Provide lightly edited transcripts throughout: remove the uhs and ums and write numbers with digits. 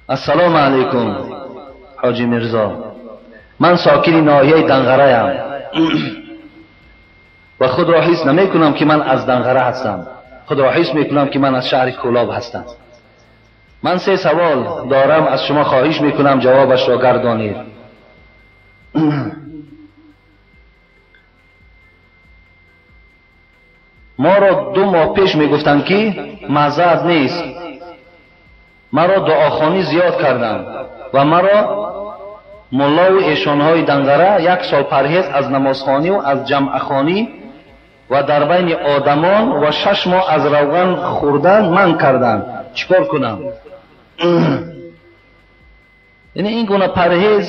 Ассалому алайкум, Ҳоҷи Мирзо. Ман сокини ноҳияи Данғараям ва худро ҳис намекунам, ки ман аз Данғара ҳастам. Худро ҳис мекунам, ки ман аз шаҳри Кӯлоб ҳастам. Ман се савол дорам, аз шумо хоҳиш мекунам ҷавобашро гардонед. Моро 2 моҳ пеш мегуфтанд, ки маззаат нест. Маро дуохонӣ зиёд карданд ва маро муллову эшонҳои Данғара 1 сол парҳез аз намозхонӣ ва аз ҷамъахонӣ ва дар байни одамон ва 6 моҳ аз равған хӯрдан манъ карданд. Чӣ кор кунам? Яъне ин гуна парҳез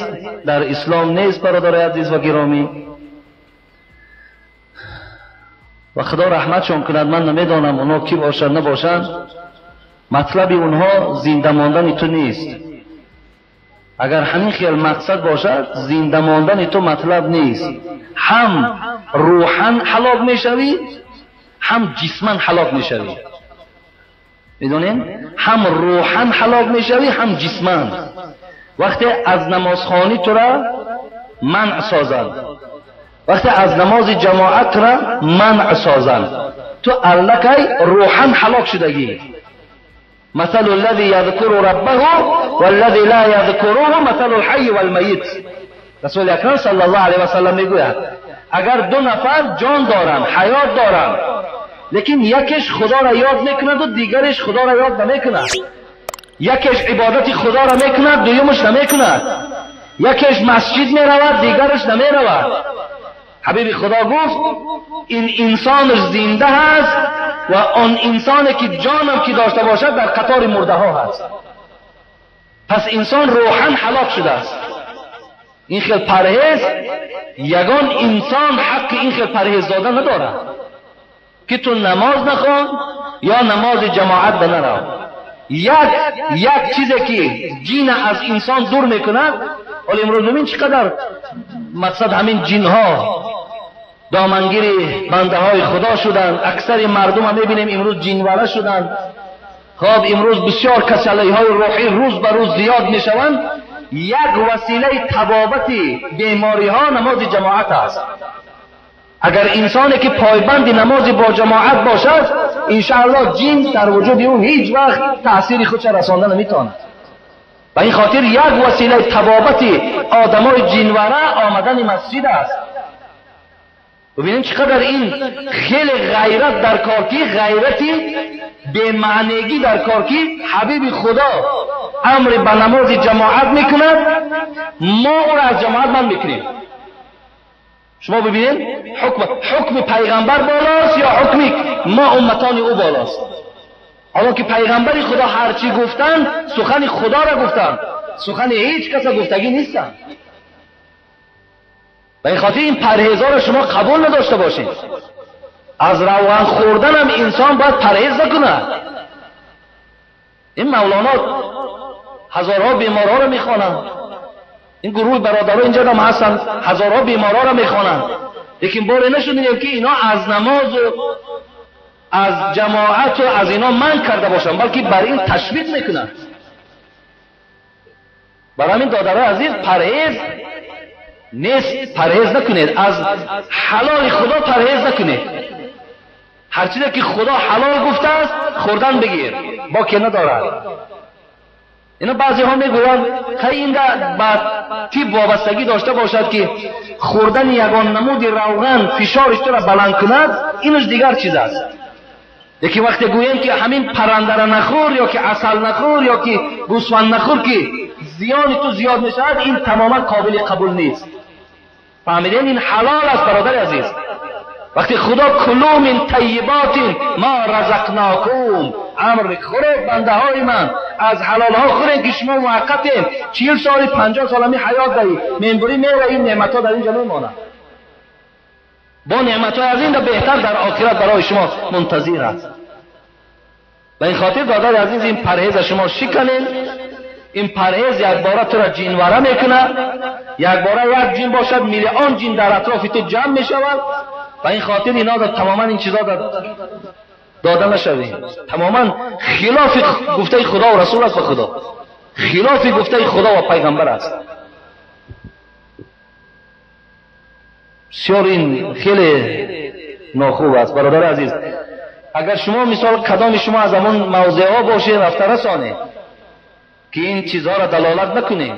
дар ислом нест, бародарои азиз ва гиромӣ. Ва Худо раҳматшон кунад, ман намедонам онҳо кӣ бошанд набошанд. Матлаби онҳо зинда мондани ту нест. Агар ҳамин хел мақсад бошад, зинда мондани ту матлаб нест. Ҳам рӯҳан ҳалок мешавӣ, ҳам ҷисман ҳалок мешавӣ. Медонед? Ҳам рӯҳан ҳалок мешавӣ, ҳам ҷисман. Вақте аз намозхонӣ тура манъ созанд, вақте аз намози ҷамоат тура манъ созанд, ту аллакай рӯҳан ҳалок шудагӣ. مثل الذي يذكر ربه والذي لا يذكره مثل الحي والميت. رسول اکرم صلی الله علیه و سلم میگوید اگر 2 نفر جان دارند، حیات دارند، لیکن یکیش خدا را یاد میکند و دیگرش خدا را یاد نمیکند. یکیش عبادت خدا را میکند، دویمش نمیکند. یکیش مسجد میرود، دیگرش نمیرود. حبیب خدا گفت این انسانش زنده هست و آن انسانی که جانم که داشته باشد در قطار مرده ها هست. پس انسان روحاً هلاک شده است. این خیل پرهیز یگان انسان حق این خیل پرهیز دادن ندارد که تو نماز نخوان یا نماز جماعت بنرو. یک چیزی که جین از انسان دور میکند. ولی امروز ببین چقدر مقصد همین جینها دامنگیر بنده های خدا شدند. اکثر مردم هم میبینیم امروز جینواره شدند. خب امروز بسیار کسلی های روحی روز به روز زیاد میشوند. یک وسیله طبابت بیماری ها نماز جماعت است. اگر انسانی که پایبند نماز با جماعت باشد، انشاءالله جین در وجود او هیچ وقت تاثیر خودش رسانده نمیتواند. به این خاطر یک وسیله طبابت آدمای جینواره آمدن مسجد است. ببینیم چقدر این خیلی غیرت در کار کی، غیرتی به معنیگی در کار کی. حبیب خدا امر به نماز جماعت میکند، ما او را از جماعت من میکنیم. شما ببینید حکم پیغمبر بالاست یا حکم ما امتان او بالاست؟ حالا که پیغمبر خدا هرچی گفتن سخن خدا را گفتن، سخن هیچ کس گفتگی نیستن. به این خاطر این پرهیزها را شما قبول نداشته باشید. از روغن خوردن هم انسان باید پرهیز نکنه. این مولانا هزارها بیمارها را میخوانند، این گروه برادرها اینجا هم هستن، هزارها بیمارها را میخوانند، لیکن باره نشدیم که اینا از نماز و از جماعت و از اینا منع کرده باشن، بلکه بر این تشویق میکنن. برای همین دادرای عزیز پرهیز نیست، پرهیز نکنید، از حلال خدا پرهیز نکنید. هر چیزی که خدا حلال گفته است خوردن بگیر، با که ندارد. اینا بعضی ها میگویند خیلی این با تیب وابستگی داشته باشد که خوردن یگان نمود روغن فشارش تو را بلند کند، اینش دیگر چیز است. یکی وقتی گوییم که همین پرنده را نخور یا که عسل نخور یا که گوسفند نخور که زیان تو زیاد میشود، این تماما قابل قبول نیست. فهمیدین؟ این حلال است برادر عزیز. وقتی خدا کلو من طیبات ما رزقناکم امر خورید بنده های من، از حلال ها خورید که شما موقتین، 40 سال 50 سال می حیات داری، منبری میره این نعمت ها در اینجا میمانند. با نعمت های از این بهتر در آخرت برای شما منتظر است. به این خاطر دادر عزیز این پرهیز شما شکنین. این پرهیز یک باره تو را جینواره میکنه، یک باره یک جین باشد میلیون جین در اطراف تو جمع میشود. و این خاطر اینا در تماما این چیزا در дода нашавем. Тамоман хилофи гуфтаи Худо ва Расул аст, ба Худо хилофи гуфтаи Худо ва Пайғамбар аст. Бисёр ин хеле нохуб аст, бародари азиз. Агар шумо мисол кадоми шумо аз ҳамон мавзеъҳо бошед, рафта расонед ки ин чизҳоро далолат накунед,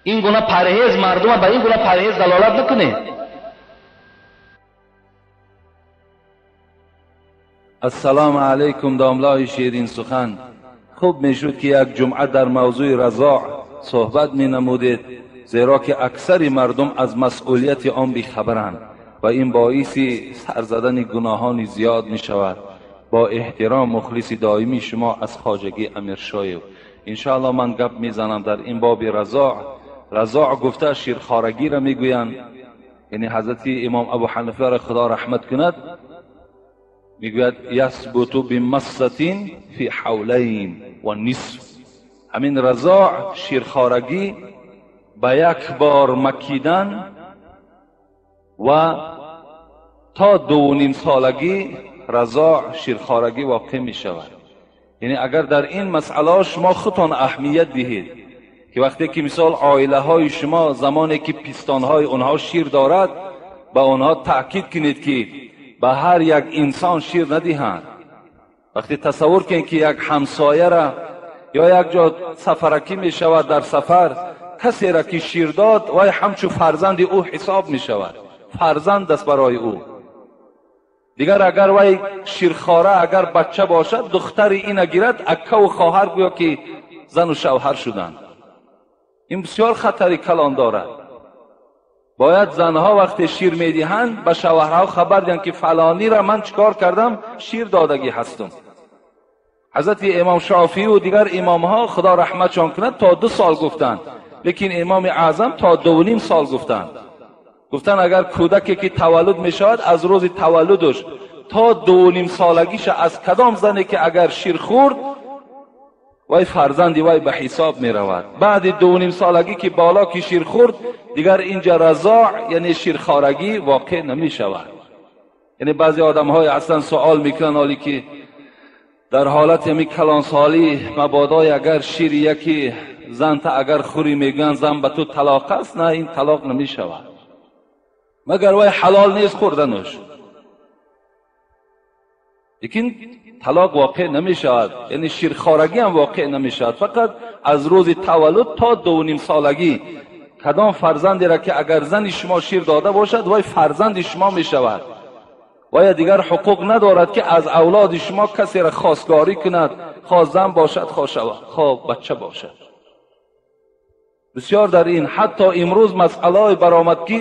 ин гуна парҳез мардума ба ин гуна парҳез далолат накунед. Ассалому алайкум, домлаи ширин сухан. Хуб мешуд ки як ҷумъа дар мавзӯи разоъ суҳбат менамудед, зеро ки аксари мардум аз масъулияти он бехабаранд ва ин боиси сар задани гуноҳони зиёд мешавад. Бо эҳтиром, мухлиси доимии шумо аз Хоҷагӣ Амиршоев. Иншоалло ман гап мезанам дар ин боби разоъ. Разоъ гуфта ширхорагиро мегӯянд, яъне ҳазрати имом Абу Ҳанифаро Худо раҳмат кунад, мегӯяд ясбуту бимассатин фи ҳавлайн ва нисф. Ҳамин разоъ ширхорагӣ ба як бор макидан ва то 2.5 солагӣ разоъ ширхорагӣ воқеъ мешавад. Яъне агар дар ин масъалаҳо шумо худтон аҳамият диҳед ки вақте ки мисол оилаҳои шумо замоне ки пистонҳои онҳо шир дорад, ба онҳо таъкид кунед ки ба ҳар як инсон шир надиҳанд. Вақте тасаввур кунед ки як ҳамсояра ё як ҷо сафаракӣ мешавад, дар сафар касеро ки шир дод, вай ҳамчун фарзанди ӯ ҳисоб мешавад, фарзанд аст барои ӯ. Дигар агар вай ширхора агар бача бошад, духтари ина гирад, аккаву хоҳар гӯё ки зану шавҳар шуданд. Ин бисёр хатари калон дорад. Бояд занҳо вақте шир медиҳанд ба шавҳарҳо хабар диҳанд ки фалониро ман чикор кардам, шир додагӣ ҳастам. Ҳазрати имом Шофиӣ ва дигар имомҳо Худо раҳматшон кунад то 2 сол гуфтанд, лекин имоми аъзам то 2.5 сол гуфтанд. Гуфтанд агар кӯдаке ки таваллуд мешавад аз рӯзи таваллудаш то 2.5 солагиша аз кадом зане ки агар шир хӯрд, вай фарзанди вай ба ҳисоб меравад. Баъди 2.5 солагӣ ки боло ки шир хӯрд, дигар инҷа разоъ яъне ширхорагӣ воқеъ намешавад. Яъне баъзе одамҳое ҳастанд суол мекунанд, ҳоле ки дар ҳолати ҳамин калонсолӣ мабодои агар шири яки занта агар хӯрӣ, мегӯянд зан ба ту талоқ аст. На, ин талоқ намешавад, магар вай ҳалол нест хӯрданаш, лекин талоқ воқеъ намешавад, яъне ширхорагӣ ҳам воқеъ намешавад. Фақат аз рӯзи таваллуд то 2.5 солагӣ кадом фарзандеро ки агар зани шумо шир дода бошад, вай фарзанди шумо мешавад. Вай дигар ҳуқуқ надорад ки аз авлоди шумо касеро хостгорӣ кунад, хоҳ зан бошад, хоҳ шавад, хоҳ бача бошад. Бисёр дар ин ҳатто имрӯз масъалаҳое баромад ки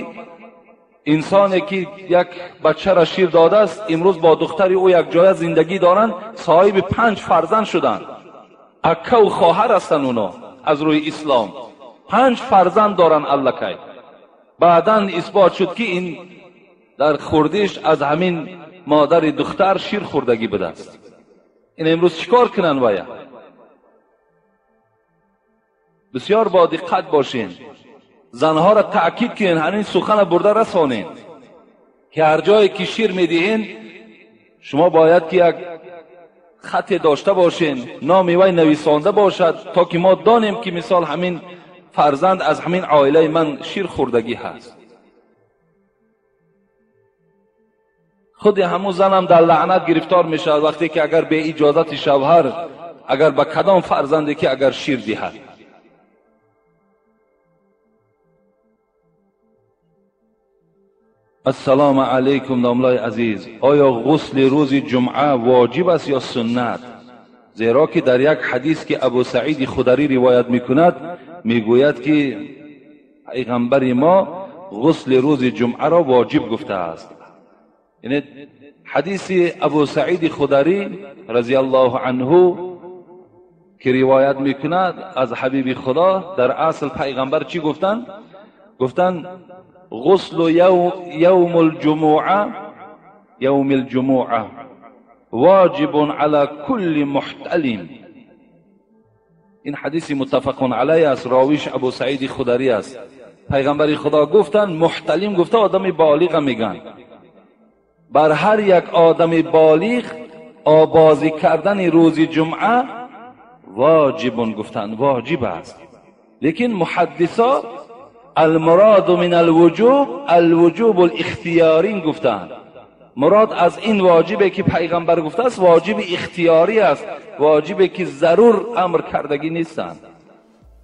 инсоне ки як бачаро шир додааст, имрӯз бо духтари ӯ як ҷоя зиндагӣ доранд, соҳиби 5 фарзанд шуданд. Аккаву хоҳар ҳастанд оно аз рӯи ислом, 5 фарзанд доранд аллакай. Баъдан исбот шуд ки ин дар хурдиш аз ҳамин модари духтар шир хӯрдагӣ будааст. Ин имрӯз чӣ кор кунанд вая? Бисёр бо диққат бошен, занҳоро таъкид кунед, ҳамин суханро бурда расонед ки ҳар ҷое ки шир медиҳен, шумо бояд ки як хате дошта бошен, номи вай нависонда бошад, то ки мо донем ки мисол ҳамин фарзанд аз ҳамин оилаи ман шир хӯрдагӣ ҳаст. Худи ҳамун занам дар лаънат гирифтор мешавад вақте ки агар бе иҷозати шавҳар агар ба кадом фарзанде ки агар шир диҳад. Ассалому алайкум, домлаи азиз. Оё ғусли рӯзи ҷумъа воҷиб аст ё суннат? Зеро ки дар як ҳадис ки Абу Саиди Хударӣ ривоят мекунад, мегӯяд ки пайғамбари мо ғусли рӯзи ҷумъаро воҷиб гуфтааст. Яъне ҳадиси Абу Саиди Хударӣ разияллоҳу анҳу ки ривоят мекунад аз ҳабиби Худо, дар асл пайғамбар чӣ гуфтанд? Гуфтанд غسل يوم الجمعة يوم الجمعة واجب على كل محتلم. این حدیث متفق علیه است، راویش ابو سعید خدری است. پیغمبر خدا گفتن محتلم گفته آدم بالغ میگن، بر هر یک آدم بالغ آبازی کردن روز جمعه واجب گفتند، واجب است. لیکن محدثا المراد من الوجوب الوجوب الاختیاری گفتند. مراد از این واجبه که پیغمبر گفته است واجب اختیاری است، واجبه که ضرور امر کردگی نیستند.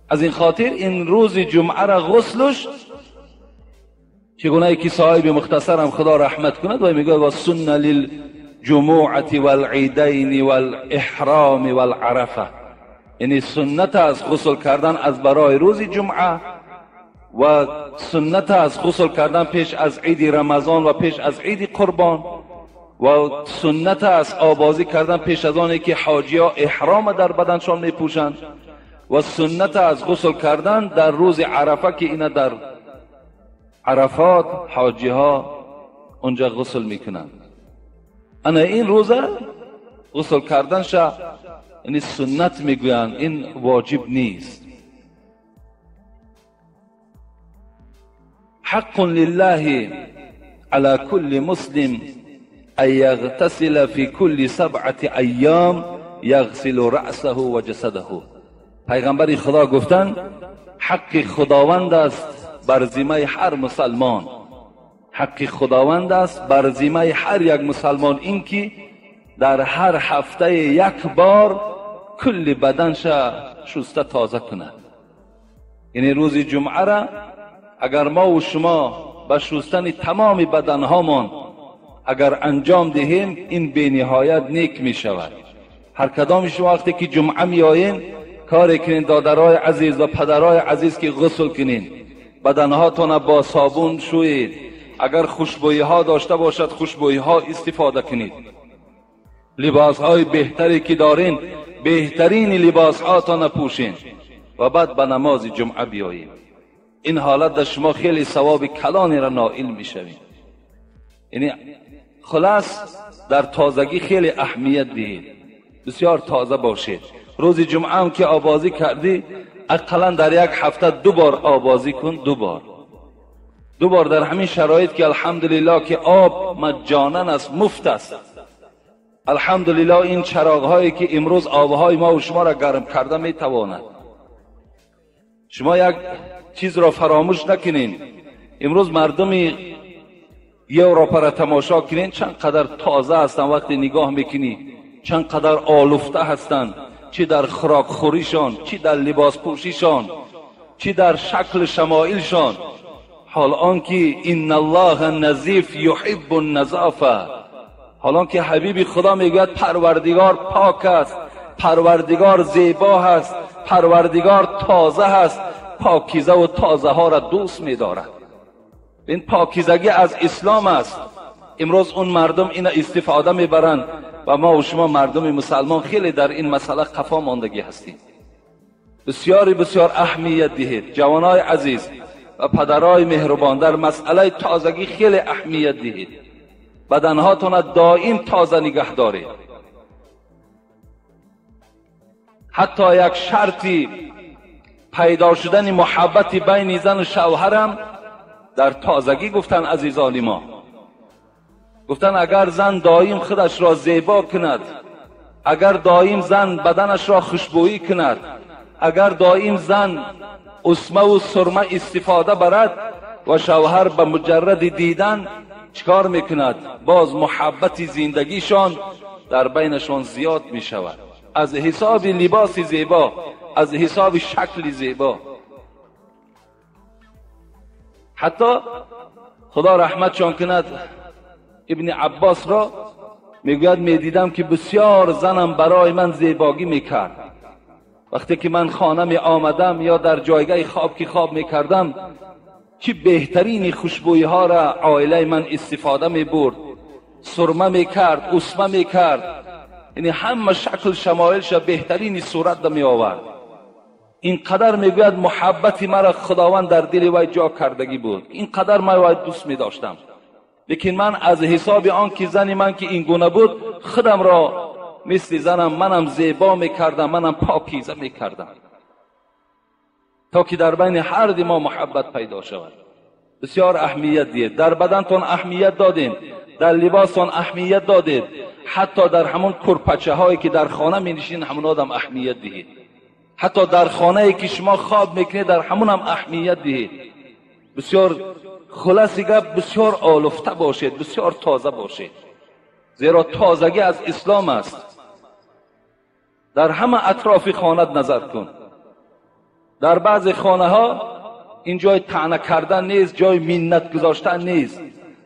از این خاطر این روز جمعه را غسلش چگونه که صاحب مختصرم خدا رحمت کند و میگه و سنه للجمعة والعیدین والاحرام والعرفه، یعنی سنت از غسل کردن از برای روز جمعه و سنت از غسل کردن پیش از عید رمضان و پیش از عید قربان و سنت از آبازی کردن پیش از آنی که حاجی ها احرام در بدنشان میپوشند و سنت از غسل کردن در روز عرفه که اینا در عرفات حاجی ها اونجا غسل میکنند. انا این روزه غسل کردن شا یعنی سنت میگویند، این واجب نیست. حق لله على كل مسلم أن يغتسل في كل 7 أيام يغسل رأسه وجسده. پیغمبر خدا گفتند حق خداوند است بر ذمه هر مسلمان، حق خداوند است بر ذمه هر یک مسلمان اینکه در هر هفته یک بار کل بدنش شسته تازه کند. یعنی روز جمعه را اگر ما و شما به شستن تمام بدنهامان اگر انجام دهیم این به نهایت نیک می شود. هر کدام شما وقتی که جمعه می آیین کار کنین دادرای عزیز و پدرای عزیز که غسل کنین، بدنهاتان با صابون شویید، اگر خوشبویی ها داشته باشد خوشبویی ها استفاده کنید، لباس های بهتری که دارین بهترین لباس هاتان پوشین و بعد به نماز جمعه بیایید. این حالت در شما خیلی ثواب کلانی را نائل میشوید. یعنی خلاص در تازگی خیلی اهمیت دهید، بسیار تازه باشید. روز جمعه هم که آبازی کردی اقلا در یک هفته 2 بار آبازی کن، 2 بار در همین شرایط که الحمدلله که آب مجانا است، مفت است. الحمدلله این چراغ هایی که امروز آبهای ما و شما را گرم کرده میتواند. شما یک چیز را فراموش نکنین، امروز مردم یوروپا را تماشا کنین چند قدر تازه هستند، وقتی نگاه میکنی چند قدر آلفته هستند، چی در خوراک خوریشان، چی در لباس پوشیشان، چی در شکل شمایلشان. حال آنکه ان الله نظیف یحب النظافه، حال آنکه حبیب خدا میگوید پروردگار پاک است، پروردگار زیبا هست، پروردگار تازه هست، پاکیزه و تازه ها را دوست می‌دارد. این پاکیزگی از اسلام است. امروز اون مردم اینا استفاده میبرند و ما و شما مردم مسلمان خیلی در این مسئله قفا ماندگی هستیم. بسیاری بسیار اهمیت دهید جوانای عزیز و پدرای مهربان، در مسئله تازگی خیلی اهمیت دهید. بدنهاتون دائم تازه نگه دارید. حتی یک شرطی پیدا شدن محبت بین زن و شوهرم در تازگی گفتن عزیزان ما، گفتن اگر زن دائم خودش را زیبا کند، اگر دائم زن بدنش را خوشبویی کند، اگر دائم زن اسمه و سرمه استفاده برد و شوهر به مجرد دیدن چکار میکند، باز محبت زندگیشان در بینشان زیاد میشود. از حساب لباس زیبا، از حساب شکل زیبا. حتی خدا رحمتشان کند ابن عباس را میگوید میدیدم که بسیار زنم برای من زیباگی میکرد. وقتی که من خانه می آمدم یا در جایگاه خواب که خواب میکردم، چه بهترین خوشبویی ها را عائله من استفاده می برد، سرمه میکرد، اسمه میکرد، یعنی همه شکل شمایلش بهترین صورت می آورد. اینقدر میگوید محبت مرا خداوند در دل وی جا کردگی بود، اینقدر من وی دوست می داشتم. لیکن من از حساب آن که زن من که این گونه بود، خودم را مثل زنم منم زیبا میکردم، منم پاکیزه میکردم تا که در بین هر دو ما محبت پیدا شود. بسیار اهمیت دهید. در بدنتان اهمیت دادین، در لباستان اهمیت دادید، حتی در همون کرپچه هایی که در خانه می نشین همون آدم اهمیت دهید. حتی در خانه که شما خواب میکنید در همون هم اهمیت دهید. بسیار خلاص گپ، بسیار آلفته باشید، بسیار تازه باشید، زیرا تازگی از اسلام است. در همه اطراف خانه نظر کن. در بعض خانه ها این جای طعنه کردن نیست، جای منت گذاشتن نیست.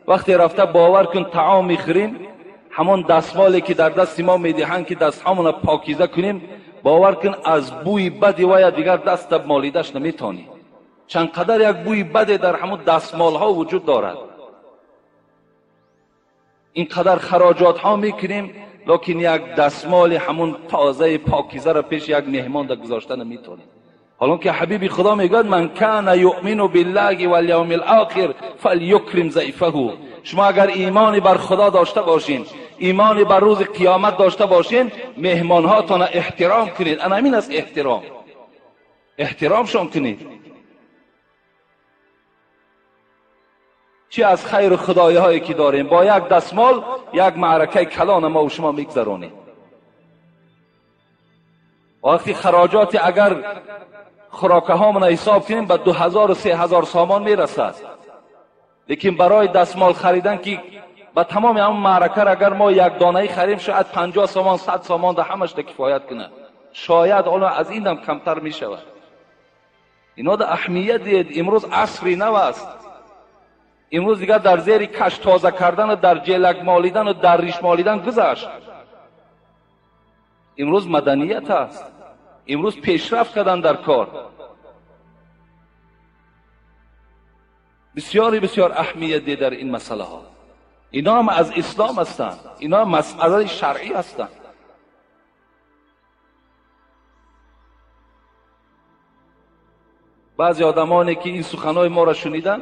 وقتی رفته باور کن طعام میخوریم، همان دستمالی که در دست ما میدهند که دستهامون را پاکیزه کنیم، باور کن از بوی بدی و یا دیگر دست مالیدش نمیتونی. چند قدر یک بوی بد در همون دستمال ها وجود دارد. این قدر خراجات ها میکنیم، لکن یک دستمال همون تازه پاکیزه را پیش یک مهمان در گذاشتن نمیتونیم. حالا که حبیب خدا میگوید من کان یؤمن بالله والیوم الاخر فلیکرم ضیفه. شما اگر ایمانی بر خدا داشته باشین، ایمانی بر روز قیامت داشته باشین، مهمانهاتان احترام کنید. انا همین است احترام، احترامشان کنید. چی از خیر خدایی هایی که داریم، با یک دستمال یک معرکه کلان ما و شما میگذرانیم. وقتی خراجات اگر خوراکه هامون حساب کنیم به 2000 و 3000 سامان میرسد، لیکن برای دستمال خریدن که به تمام هم معرکه را اگر ما یک دانه خریم شاید 50 سامان 100 سامان ده همش ده کفایت کنه، شاید حالا از این هم کمتر میشود. اینا ده اهمیت دید. امروز عصری نو است. امروز دیگر در زیر کش تازه کردن و در جلک مالیدن و در ریش مالیدن گذشت. امروز مدنیت است. امروز پیشرفت کردن در کار. بسیاری بسیار اهمیت ده در این مسئله ها. اینا هم از اسلام هستند، اینا مسئله شرعی هستند. بعضی آدمانی که این سخنهای ما را شنیدن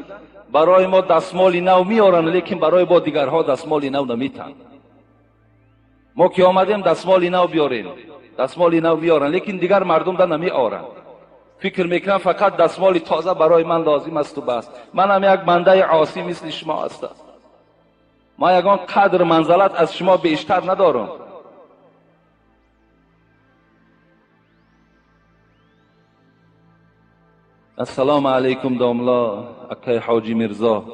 برای ما دستمال نو میارن، لیکن برای با دیگرها دستمال نو نمیتن. ما که آمدیم دستمال نو بیاریم، دستمال نو بیارن، لیکن دیگر مردم در نمی آرن. فکر میکنم فقط دستمال تازه برای من لازم است و بس. من هم یک بنده عاصی مثل شما هستم. ما یگان قدر منزلت از شما بیشتر ندارم. السلام علیکم داملا اکای حاجی میرزا،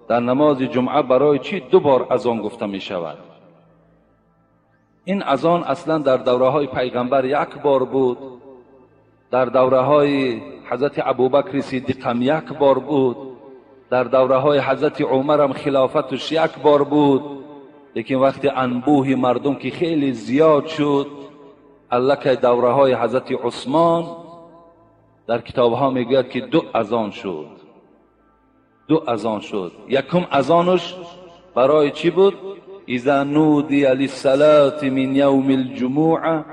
در نماز جمعه برای چی 2 بار اذان گفته می شود؟ این اذان اصلا در دوره های پیغمبر 1 بار بود، در دوره های حضرت ابوبکر صدیق هم 1 بار بود، در دوره های حضرت عمر هم خلافتش 1 بار بود. لیکن وقتی انبوه مردم که خیلی زیاد شد، الکه دوره های حضرت عثمان در کتاب ها میگوید که 2 اذان شد. 2 اذان شد. یکم اذانش برای چی بود؟ اذا نودی للصلاة من یوم الجمعه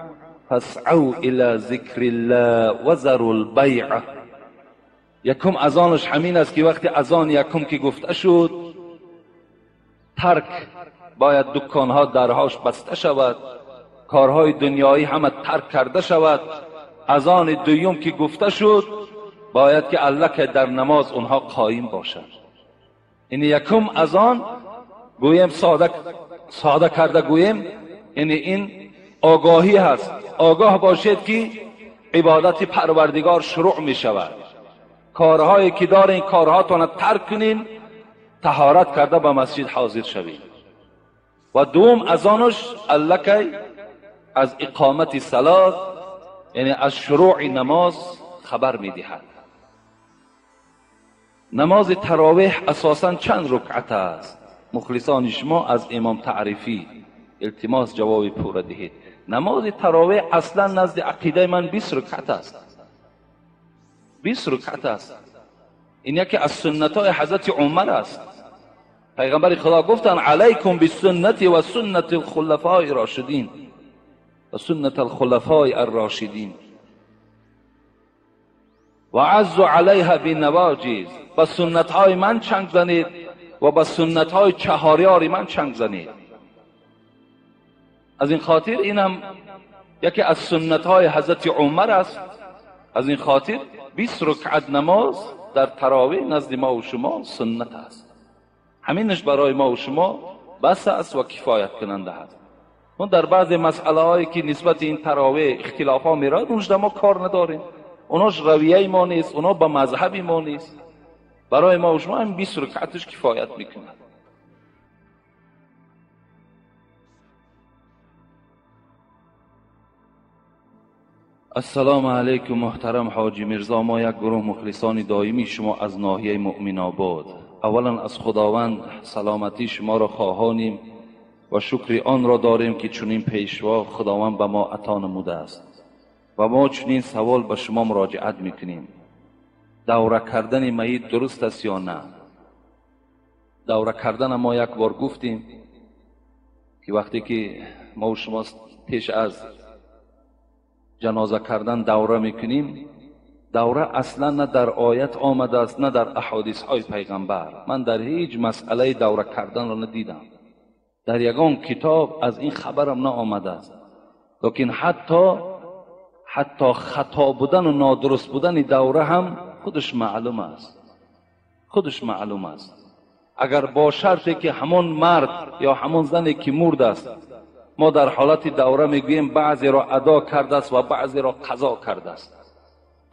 فاسعوا الى ذکر الله وذروا البیع. یکم اذانش همین است که وقتی اذان یکم که گفته شد، ترک باید دکانها درهاش بسته شود، کارهای دنیایی همه ترک کرده شود. اذان دوم که گفته شد باید که الله که در نماز اونها قایم باشند. این یکم اذان گویم ساده کرده گویم، یعنی این آگاهی هست. آگاه باشید که عبادت پروردگار شروع می شود. کارهایی که دارین کارهاتان ترک کنین، طهارت کرده به مسجد حاضر شوید. و دوم اذانش الله که از اقامت صلات، یعنی از شروع نماز خبر میدهد. نماز تراویح اساساً چند رکعت است؟ مخلصان شما از امام تعریفی التماس جواب پور دهید. نماز تراویح اصلا نزد عقیده من 20 رکعت است. 20 رکعت است. این یکی از سنت های حضرت عمر است. پیغمبر خدا گفتن علیکم بالسنت و سنت الخلفاء الراشدین و سنت الخلفاء الراشدین و عزوا علیها بالنواجذ. با سنت های من چنگ زنید و با سنت های چهاریار من چنگ زنید. از این خاطر اینم یکی از سنت های حضرت عمر است Аз ин хотир 20 ракъат намоз дар таровеҳ назди мо ва шумо суннат аст. Ҳаминаш барои мо ва шумо бас аст ва кифоят кунанда аст. Мо дар баъзе масъалаҳое ки нисбат ин таровеҳ ихтилофҳо меравад, онш мо кор надорем. Онош равияи мо нест, оно ба мазҳаби мо нест. Барои мо ва шумо ҳам 20 ракъаташ кифоят мекунад. Ассалому алайкум муҳтарам ҳоҷи Мирзо, мо як гурӯҳ мухлисони доимии шумо аз ноҳияи Муъминобод. Аввалан аз Худованд саломатии шуморо хоҳонем ва шукри онро дорем ки чунин пешво Худованд ба мо ато намудааст. Ва мо чунин савол ба шумо муроҷиат мекунем: давра кардани майит дуруст аст ё на? Давра кардана мо як бор гуфтем ки вақте ки мо шумо пеш аз ҷаноза кардан давра мекунем, давра аслан на дар оят омадааст, на дар аҳодисҳои пайғамбар. Ман дар ҳеҷ масъалаи давра карданро надидам, дар ягон китоб аз ин хабарам наомадааст. Лекин ҳатто хато будан ва нодуруст будани давра ҳам худаш маълум аст, худаш маълум аст. Агар бо шарте ки ҳамон мард ё ҳамон зане ки мурд аст, мо дар ҳолати давра мегӯем баъзеро адо кардааст ва баъзеро қазо кардааст.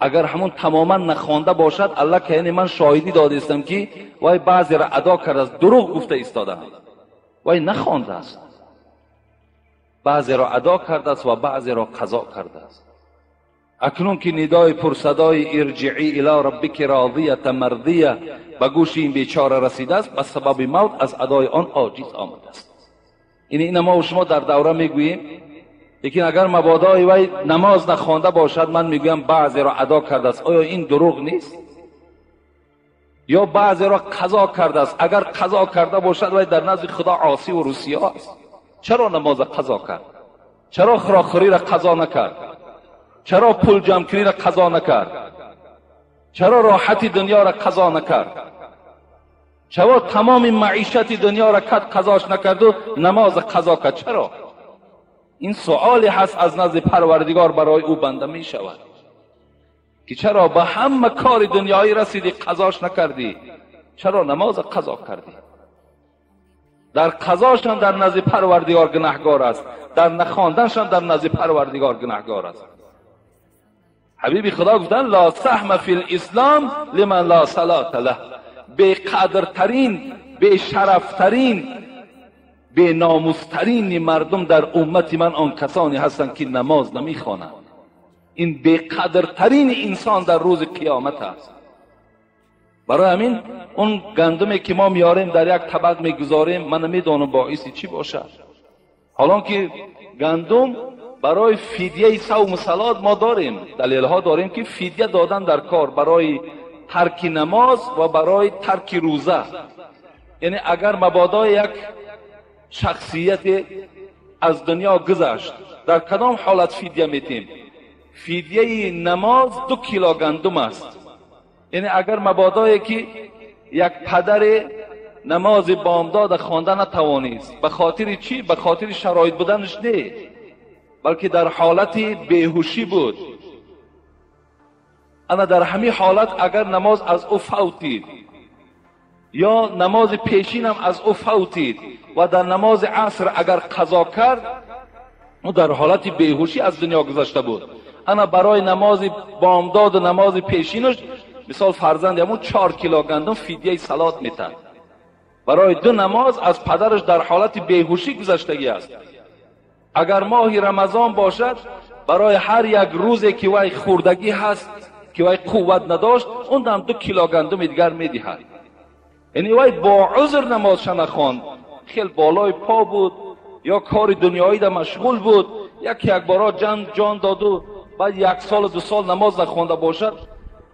Агар ҳамон тамоман нахонда бошад, аллакай яъне ман шоҳидӣ додаистам ки вай баъзеро адо кардааст, дурӯғ гуфта истодаам, вай нахондааст, баъзеро адо кардааст ва баъзеро қазо кардааст. Акнун ки нидои пурсадои ирҷиӣ ило раббики розията мардия ба гӯши ин бечора расидааст, ба сабаби мавт аз адои он оҷиз омадааст. Ина мо шумо дар давра мегӯем, лекин агар мабодои вай намоз нахонда бошад, ман мегӯям баъзеро адо кардааст. Оё ин дурӯғ нест? Ё баъзеро қазо кардааст? Агар қазо карда бошад, вай дар назди Худо осӣ ва русиё аст. Чаро намоза қазо кард? Чаро хӯрокхӯриро қазо накард? Чаро пул ҷамъкуниро қазо накард? Чаро роҳати дунёро қазо накард? Чаро тамоми маишати дунёро кад қазош накарду намоз қазо кард? Чаро? Ин суоле ҳаст аз назди Парвардигор барои ӯ банда мешавад ки чаро ба ҳама кори дунёӣ расидӣ, қазош накардӣ, чаро намоз қазо кардӣ? Дар қазошам дар назди Парвардигор гунаҳгор аст, дар нахонданшам дар назди Парвардигор гунаҳгор аст. Ҳабиби Худо гуфтанд: ла саҳма фил ислом лиман ла салата лаҳ. Беқадртарин, бешарафтарин, беномустарини мардум дар уммати ман он касоне ҳастанд ки намоз намехонанд. Ин беқадртарин инсон дар рӯзи қиёмат аст. Барои ҳамин он гандуме ки мо меорем дар як табақ мегузорем, ман намедонам боиси чӣ бошад. Ҳолон ки гандум барои фидияи савму салот мо дорем, далелҳо дорем ки фидия додан дар кор барои тарки намоз ва барои тарки рӯза. Яъне агар мабодо як шахсият аз дунё гузашт, дар кадом ҳолат фидия метем? Фидияи намоз 2 кило гандум аст. Яъне агар мабодое ки як падаре намози бомдода хонда натавонист, ба хотири чӣ? Ба хотири шароит буданаш не, балки дар ҳолати беҳушӣ буд. Ана дар ҳамин ҳолат агар намоз аз ӯ фавтид ё намози пешинам аз ӯ фавтид ва дар намози аср агар қазо кард, ӯ дар ҳолати беҳушӣ аз дунё гузашта буд. Ана барои намози бомдоду намози пешинаш, мисол фарзанди ҳамун 4 кило гандум фидияи салот метад. Барои 2 намоз аз падараш дар ҳолати беҳушӣ гузаштагӣ аст. Агар моҳи Рамазон бошад, барои ҳар як рӯзе ки вай хӯрдагӣ ҳаст, ки вай қувват надошт, он дам 2 кило гандуми дигар медиҳад. Яъне вай бо узр намозша нахонд, хел болои по буд ё кори дунёида машғул буд, як бора ҷон доду баъд 1 сол 2 сол намоз нахонда бошад,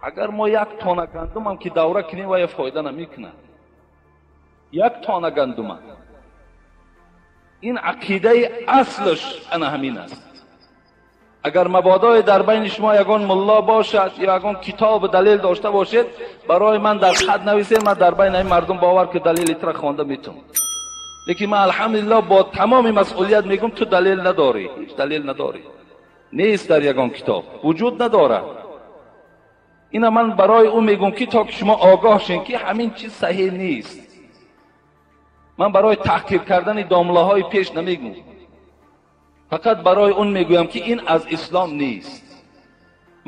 агар мо 1 тона гандумам ки давра кунем, вай фоида намекунад. 1 тона гандума. Ин ақидаи аслаш ана ҳамин аст. Агар мабодое дар байни шумо ягон мулло бошад ё ягон китобу далел дошта бошед, барои ман дар хат нависед, ман дар байни ин мардум бовар ки далели тура хонда метавонам. Лекин ман алҳамдулиллоҳ бо тамоми масъулият мегӯям, ту далел надорӣ, ҳеҷ далел надорӣ, нест дар ягон китоб, вуҷуд надорад. Ина ман барои ӯ мегӯм ки то ки шумо огоҳ шин ки ҳамин чиз саҳеҳ нест. Ман барои таҳқир кардани домлаҳои пеш намегӯм, фақат барои он мегӯям ки ин аз ислом нест.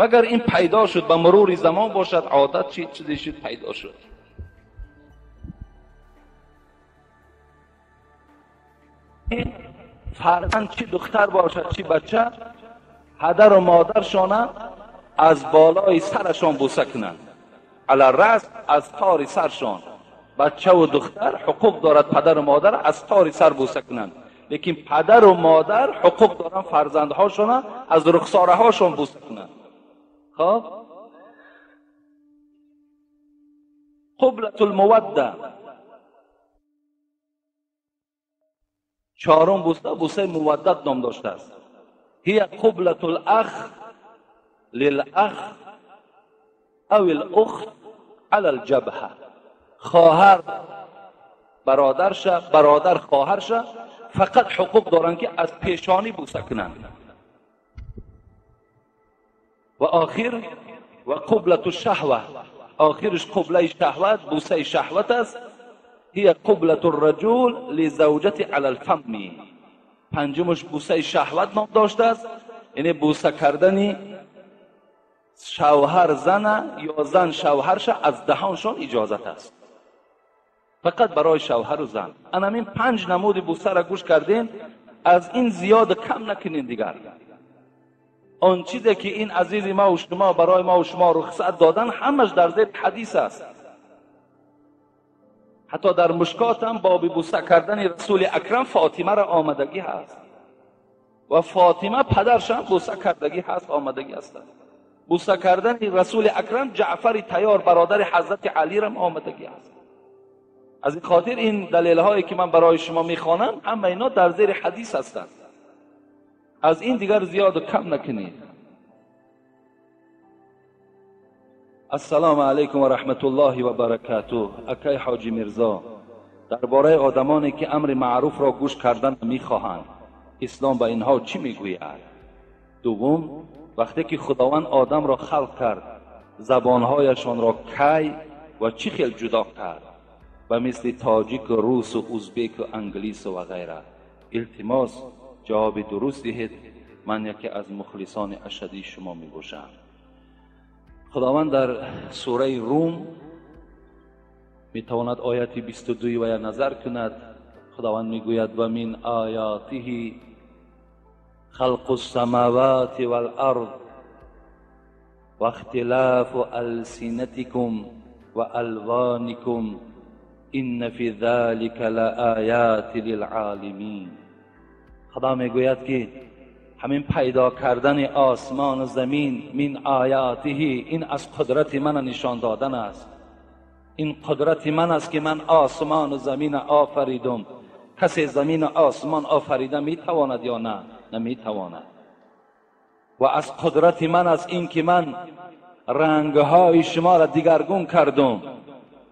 Магар ин пайдо шуд ба мурури замон бошад, одат чизе шуд пайдо шуд. Фарзанд чӣ духтар бошад чӣ бача, падару модаршона аз болои сарашон бӯса кунанд, ала раъс аз тори саршон. Бачаву духтар ҳуқуқ дорад падару модар аз тори сар бӯса кунанд, лекин падару модар ҳуқуқ доранд фарзандҳошона аз рухсораҳошон бӯса кунанд. Хоб, қублатул мувадда, чорум бӯса бӯсаи муваддат ном доштааст. Ҳия қублатул ах лил ах ав ал ухт ала ал ҷабҳа. Хоҳар бародарша, бародар хоҳарша фақат ҳуқуқ доранд ки аз пешонӣ бӯса кунанд. Ва охир ва қублату шаҳва, охирш қублаи шаҳват, бӯсаи шаҳват аст. Ҳия қублату раҷул лизавҷати ала алфамми. Панҷумаш бӯсаи шаҳват ном доштааст, яъне бӯса кардани шавҳар зана ё зан шавҳарша аз даҳоншон иҷозат аст, фақат барои шавҳару зан. Анамин панҷ намуди бӯсара гӯш кардем, аз ин зиёд кам накунем. Дигар он чизе ки ин азизи ма ва шумо барои ма ва шумо рухсат додан, ҳамаш дар зери ҳадис аст. Ҳатто дар Мушкот ҳам боби бӯса кардани расули акрам Фотимаро омадагӣ ҳаст ва Фотима падаршам бӯса кардагӣ ҳаст, омадагӣ ҳастанд. Бӯса кардани расули акрам Ҷаъфари Тайёр бародари ҳазрати Алирам омадагӣ ҳаст. Аз ин хотир ин далелҳое ки ман барои шумо мехонам, ҳама ино дар зери ҳадис ҳастанд. Аз ин дигар зиёду кам накунед. Ассалому алайкум ва раҳматуллоҳи ва баракатуҳ. Акай Ҳоҷи Мирзо, дар бораи одамоне ки амри маъруфро гӯш кардан мехоҳанд, ислом ба инҳо чӣ мегӯяд? Дуввум, вақте ки Худованд одамро халқ кард, забонҳояшонро кай ва чӣ хел ҷудо кард? Ба мисли тоҷику русу узбеку англису ва ғайра. Илтимос, ҷавоби дуруст диҳед. Ман яке аз мухлисони ашадии шумо мебошам. Худованд дар сураи Рум метавонад ояти 22 ва назар кунад. Худованд мегӯяд: ва мин оятиҳи халқу самавати вал ард ва ихтилафу алсинатикум ва алваникум инна фи залика лаояти лилъолимин. Худо мегӯяд ки ҳамин пайдо кардани осмону замин мин оятиҳи, ин аз қудрати мана нишон додан аст. Ин қудрати ман аст ки ман осмону замина офаридум. Касе замину осмон офарида метавонад ё на? Наметавонад. Ва аз қудрати ман аст ин ки ман рангҳои шуморо дигаргун кардум.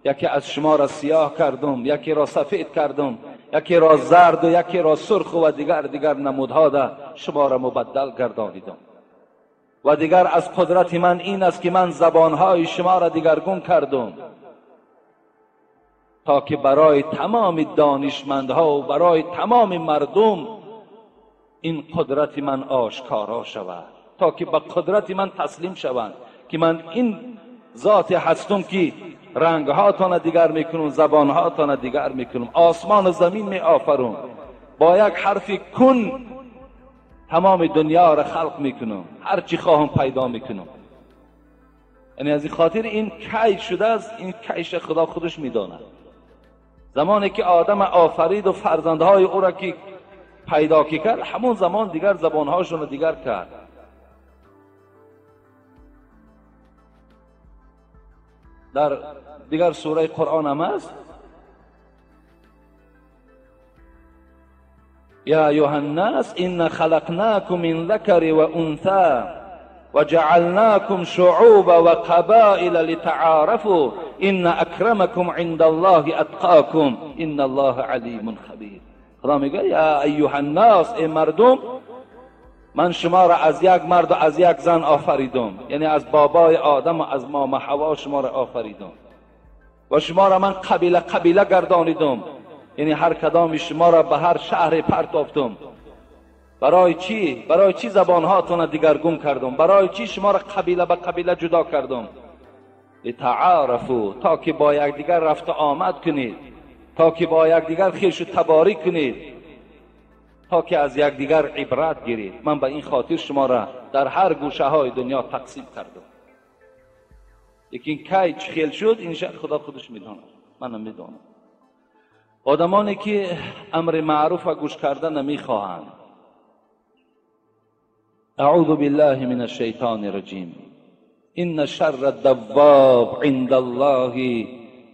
Яке аз шуморо сиёҳ кардум, якеро сафед кардум, якеро зарду, якеро сурху ва дигар дигар намудҳо да шуморо мубаддал гардонидум. Ва дигар аз қудрати ман ин аст ки ман забонҳои шуморо дигаргун кардум, то ки барои тамоми донишмандҳо ва барои тамоми мардум ин қудрати ман ошкоро шавад, то ки ба қудрати ман таслим шаванд ки ман ин зоте ҳастум ки рангҳотонро дигар мекунам, забонҳотонро дигар мекунам, осмону замин меофарум, бо як ҳарфи кун тамоми дунёро халқ мекунам, ҳар чӣ хоҳам пайдо мекунам. Яъне аз ин хотир ин кай шудааст, ин кайша Худо худаш медонад. Замоне ки одам офариду фарзандҳои ӯро ки пайдо ки кард, ҳамон замон дигар забонҳошонро дигар кард. Дар дигар сураи Қуръон ҳам аст: я айюҳа ннас инна халақнакум мин закари ва унса ва ҷаалнакум шуъуба ва қабоила литаъарафу инна акрамакум инда аллоҳи атқокум инна аллоҳа алимун хабир. Худо мегӯяд: я айюҳа ннас, эй мардум, من شما را از یک مرد و از یک زن آفریدم، یعنی از بابای آدم و از ماما حوا شما را آفریدم و شما را من قبیله قبیله گردانیدم، یعنی هر کدام شما را به هر شهر پرتافتم. برای چی؟ برای چی زبانهاتون را دیگرگون کردم؟ برای چی شما را قبیله به قبیله جدا کردم؟ لتعارفوا، تا که با یکدیگر رفت آمد کنید، تا که با یکدیگر خویش و تباری کنید، تا که از یکدیگر عبرت گیرید. من به این خاطر شما را در هر گوشه های دنیا تقسیم کردم. لیکن کی چه خیل شد این خدا خودش میداند، من نمیدانم. آدمانی که امر معروف و گوش کردن نمیخواهند. اعوذ بالله من الشیطان الرجیم. ان شر الدواب عند الله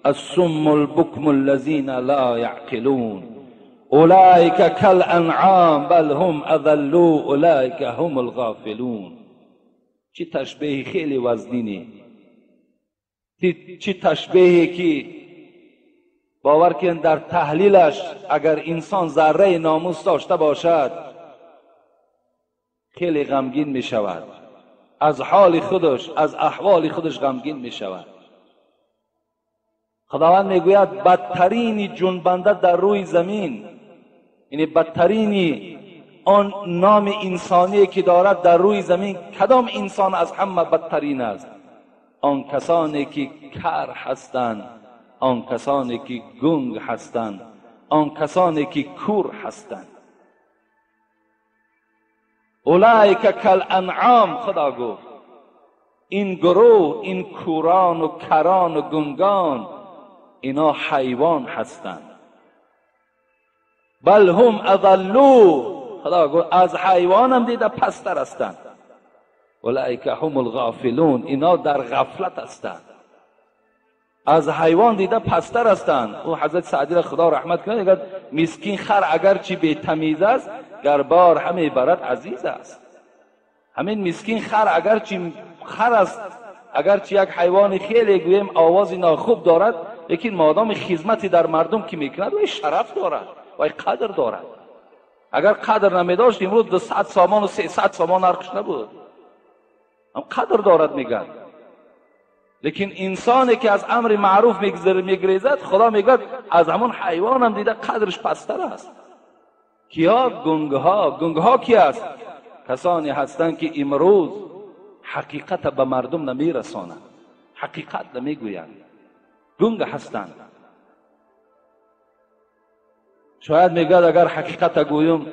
الصم البكم الذين لا يعقلون اولئك كالانعام بل هم اضل اولئك هم الغافلون. چه تشبیه خیلی وزنینی، چه تشبیهی که باور کن در تحلیلش اگر انسان ذره ناموس داشته باشد خیلی غمگین می شود، از حال خودش، از احوال خودش غمگین می شود. خداوند میگوید بدترین جنبنده در روی زمین، یعنی بدترین آن نام انسانی که دارد در روی زمین، کدام انسان از همه بدترین است؟ آن کسانی که کر هستند، آن کسانی که گنگ هستند، آن کسانی که کور هستند. اولئک کالانعام، خدا گفت این گروه، این کوران و کران و گنگان، اینا حیوان هستند. بل هم اضلوا، خدا گفت از حیوان هم دیده پستر هستند. اولئک هم الغافلون، اینا در غفلت هستند، از حیوان دیده پستر هستند. او حضرت سعدی را خدا رحمت کنه، میگه مسکین خر اگرچه بی تمیز است گر بار همه برد عزیز است. همین مسکین خر اگرچه خر است، اگرچه یک حیوان خیلی گویم آواز ناخوب دارد، لیکن مادام خدمتی در مردم که میکند وی شرف دارد، وی قدر دارد. اگر قدر نمیداشت امروز 200 سامان و 300 سامان نرخش نبود، هم قدر دارد میگن. لیکن انسانی که از امر معروف میگریزد، خدا میگوید از همون حیوان هم دیده قدرش پستر است. کیا؟ گنگها. گنگها کی است؟ کسانی هستند که امروز حقیقت به مردم نمیرسانند، حقیقت نمیگویند، گنگ هستند. شاید میگوید اگر حقیقت گویم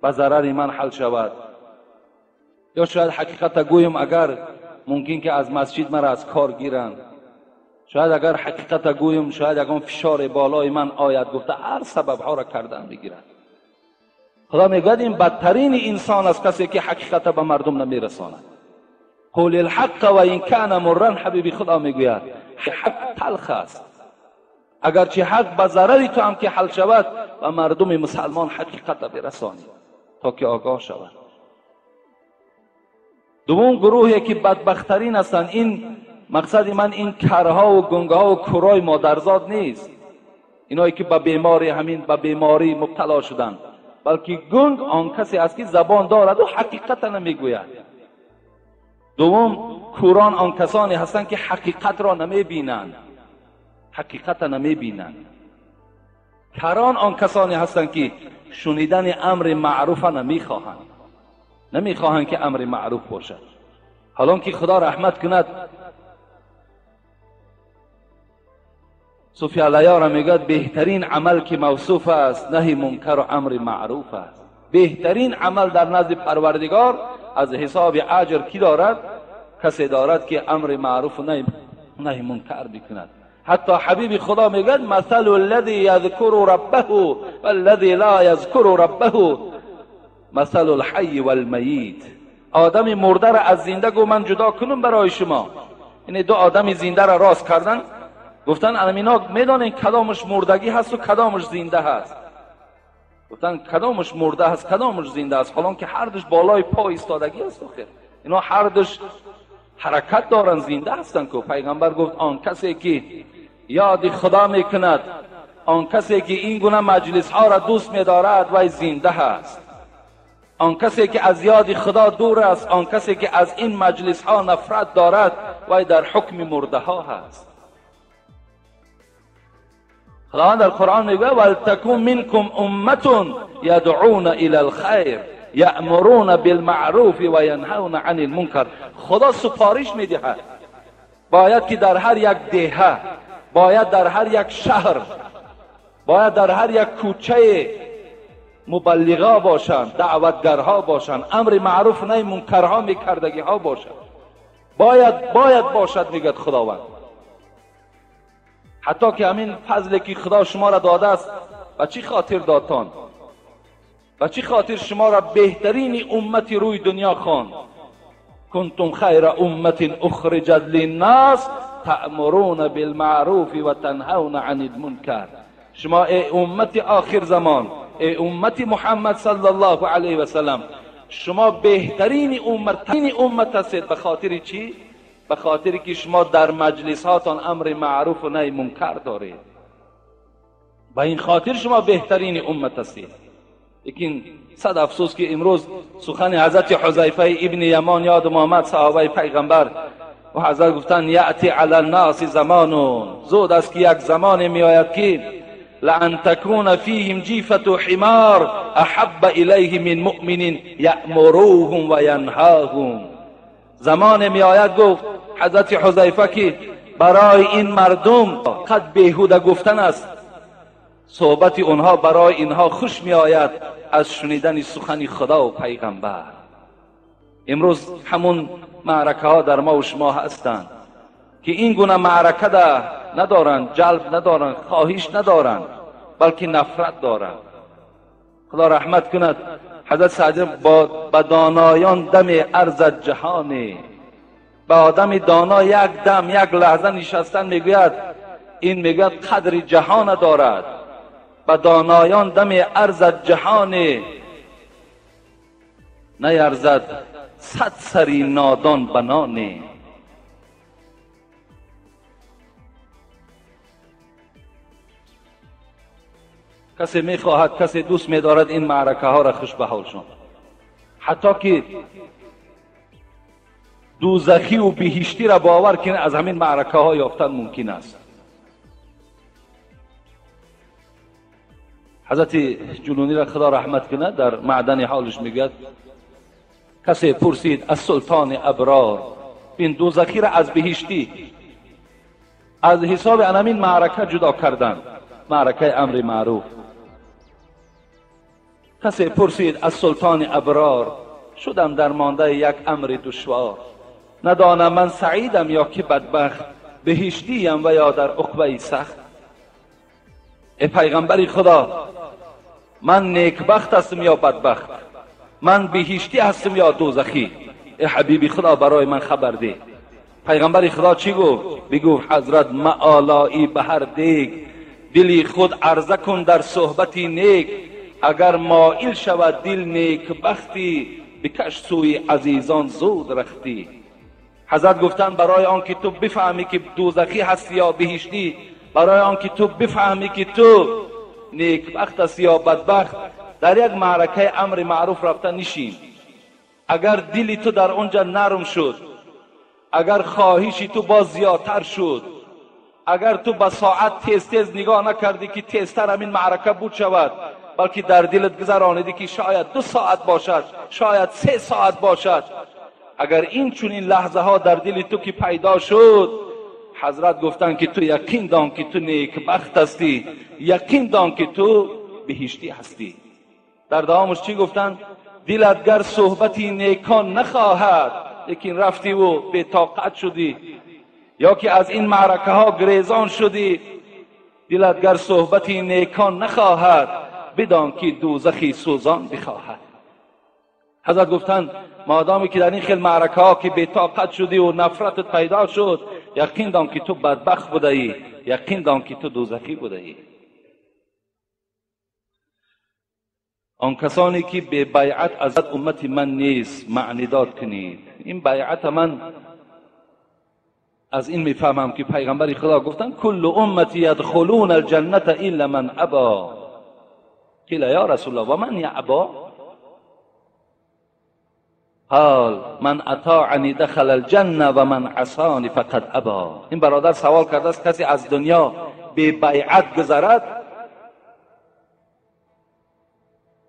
به ضرر من حل شود، یا شاید حقیقت گویم اگر ممکن که از مسجد مرا از کار گیرند، شاید اگر حقیقت گویم شاید اگر فشار بالای من آید. گفته هر سبب ها را کردن میگیرند. خدا میگوید این بدترین انسان است کسی که حقیقت به مردم نمیرساند. قول الحق و این کان مرا، حبیبی خدا میگوید حق تلخ است، اگرچه حق به ضرر تو هم که حل شود و مردم مسلمان حقیقت برسانی تا که آگاه شود. دوم گروهی که بدبخترین هستند، این مقصد من این کرها و گنگها و کورای مادرزاد نیست، اینایی که به بیماری همین به بیماری مبتلا شدند، بلکه گنگ آن کسی است که زبان دارد و حقیقت نمیگوید. دوم کوران آن کسانی هستند که حقیقت را نمیبینند، حقیقت نمیبینند. کران آن کسانی هستند که شنیدن امر معروف نمیخواهند، نمیخواهند که امر معروف باشد. حالان که خدا رحمت کند صوفی علیا را میگوید بهترین عمل که موصوف است نهی منکر و امر معروف است. بهترین عمل در نزد پروردگار از حساب اجر کی دارد؟ کسی دارد که امر معروف و نهی منکر بکند. حتی حبیب خدا میگوید مثل الذی یذکر ربه والذی لا یذکر ربه مثل الحی والمیت. آدم مرده را از زنده گو من جدا کنم برای شما. یعنی دو آدم زنده را راست کردن، گفتن الان میدانین کدامش مردگی هست و کدامش زنده هست. گفتن کدامش مرده هست کدامش زنده است، حالان که هر دوش بالای پا ایستادگی است. آخر اینا هر دوش حرکت دارن، زنده هستن. که پیغمبر گفت آن کسی که یاد خدا میکند، آن کسی که این گونه مجلس ها را دوست میدارد وی زنده هست. آن کسی که از یاد خدا دور است، آن کسی که از این مجلس ها نفرت دارد، وی در حکم مرده ها هست. خداوند در قرآن میگوید ولتکن منکم امة یدعون الی الخیر یأمرون بالمعروف و ینهون عن المنکر. خدا سفارش میدهد باید که در هر یک دهه، باید در هر یک شهر، باید در هر یک کوچه مبلغا باشند، دعوتگرها باشند، امر معروف نهی منکرها میکردگی ها باشند. باید باشد، میگوید خداوند. حتی که همین فضلی که خدا شما را داده است، به چی خاطر دادتان؟ به چی خاطر شما را بهترین امت روی دنیا خواند؟ کنتم خیر امت اخرجت للناس تأمرون بالمعروف و تنهون عن المنکر. شما ای امت آخر زمان، ای امت محمد صلی الله علیه و سلم، شما بهترین امت هستید. به خاطر چی؟ به خاطر که شما در مجلس هاتان امر معروف و نهی منکر دارید. به این خاطر شما بهترین امت هستید. لیکن صد افسوس که امروز سخن حضرت حذیفه ابن یمان یاد محمد صحابه پیغمبر و حضرت گفتن یأتی علی الناس زمان، زود است که یک زمان میآید که لأن تكون فيهم جيفة حمار أحب إليه من مؤمن يأمروهم وینهاهم. زمان میآید، گفت حضرت حذیفه، که برای این مردم قد بیهوده گفتن است، صحبت اونها برای اینها خوش میآید از شنیدن سخن خدا و پیغمبر. امروز همون معرکه ها در ما و شما هستند که این گونه معرکه ده ندارند، جلب ندارند، خواهش ندارند، بلکه نفرت دارند. خدا رحمت کند حضرت سعدی با دانایان دم ارز جهانه. با آدم دانا یک دم یک لحظه نشستن میگوید، این میگوید قدر جهان دارد. با دانایان دم ارز جهانه، نیرزد صد سری نادان بنانه. کسی میخواهد، کسی دوست میدارد این معرکه ها را خوش به حالشان، حتی که دوزخی و بهشتی را باور کنه از همین معرکه ها یافتن ممکن است. حضرت جنونی را خدا رحمت کنه در معدن حالش میگوید کسی پرسید از سلطان ابرار، این دوزخی را از بهشتی از حساب همین معرکه جدا کردن، معرکه امر معروف. کسی پرسید از سلطان ابرار، شدم در مانده یک امر دشوار، ندانم من سعیدم یا که بدبخت، بهشتیم و یا در عقبه سخت. ای پیغمبر خدا، من نیکبخت هستم یا بدبخت، من بهشتی هستم یا دوزخی؟ ای حبیبی خدا برای من خبر ده. پیغمبر خدا چی گفت؟ بگفت حضرت معالایی به هر دیگ، دلی خود عرضه کن در صحبتی نیک، اگر مائل شود دل نیک بختی، بکش سوی عزیزان زود رختی. حضرت گفتند برای آنکه تو بفهمی که دوزخی هستی یا بهشتی، برای آنکه تو بفهمی که تو نیکبخت هستی یا بدبخت، در یک معرکه امر معروف رفته نشین. اگر دلی تو در اونجا نرم شد، اگر خواهشی تو باز زیادتر شد، اگر تو به ساعت تیز تیز نگاه نکردی که تیزتر همین معرکه بود شود، بلکه در دلت گذرانیدی که شاید 2 ساعت باشد، شاید 3 ساعت باشد، اگر این چنین لحظه ها در دل تو که پیدا شد، حضرت گفتند که تو یقین دان که تو نیکبخت هستی، یقین دان که تو بهشتی هستی. در دوامش چی گفتند؟ دلت گر صحبتی نیکان نخواهد، لیکن رفتی و بی طاقت شدی، یا که از این معرکه ها گریزان شدی، دلت گر صحبتی نیکان نخواهد، بدان که دوزخی سوزان بخواهد. حضرت گفتند مادامی که در این خیل معرکه ها که بی طاقت شدی و نفرتت پیدا شد، یقین دان که تو بدبخت بوده ای، یقین دان که تو دوزخی بوده ای. آن کسانی که به بیعت از امت من نیست معنی داد کنید. این بیعت من از این میفهمم که پیغمبر خدا گفتن کل امتی یدخلون الجنة الا من ابا. قیل یا رسول الله و من یعبا؟ قال من اطاعنی دخل الجنه و من عصانی فقد ابا. این برادر سوال کرده است کسی از دنیا بی بیعت گذرد،